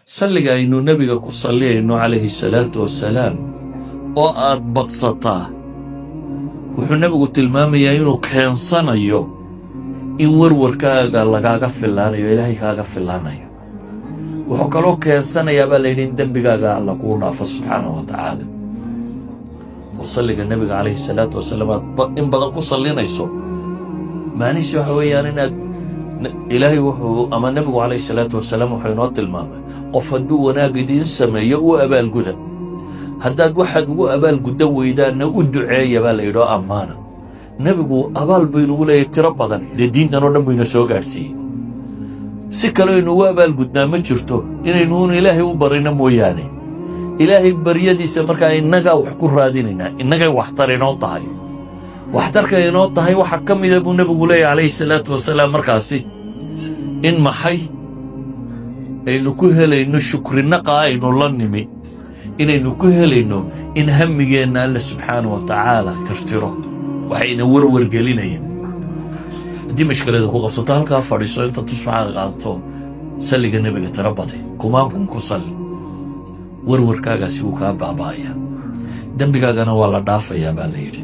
Salliga aynu nebiga ku salliyayno calayhi salaatu wasalaam oo aad badsataa, wuxuu nebigu tilmaamayaa inuu keensanayo in warwarkaaga lagaaga fillaanayo, Ilaahay kaaga fillaanayo. Wuxuu kaloo keensanayaa, baa layidhi, in dembigaaga Alla kuu dhaafo subxaanahu wa tacaala. Oo salliga nebiga calayhi salaatu wasalaam aad in badan ku sallinayso, macnihiisi waxa weeyaan inaad Ilaahay wuxuu ama nebigu calayhi salaatu wasalaam wuxuu inoo tilmaamay: qof hadduu wanaag idiin sameeyo, u abaalguda. Haddaad waxaad ugu abaalguddan weydaanna, u duceeya, baa la yidhi, oo ammaana. Nebigu abaal baynugu leeyahy tiro badan. Dee diintan oo dhan bayna soo gaadhsiiyey. Si kale aynu ugu abaalgudnaa ma jirto, inaynu un Ilaahay u barino mooyaane. Ilaahay baryadiisa markaa innagaa wax ku raadinaynaa, innagay waxtar inoo tahay. Waxtarka inoo tahay waxaa ka mida, buu nebigu leeyahy calayhi salaatu wasalaam, markaasi in maxay aynu ku helayno? Shukrinaqa aynu la nimi inaynu ku helayno in hamigeenna Alle subxaana wa tacaala tirtiro waxayna warwar gelinaya. Haddii mashkilada ku qabsato, halkaa fadhiiso, inta tusbaxaaga qaadato, salliga nebiga tiro baday, kumaan kun ku salli. Warwarkaagaasi wuu kaa baaba'aya, dembigaagana waa la dhaafayaa, baa la yidhi.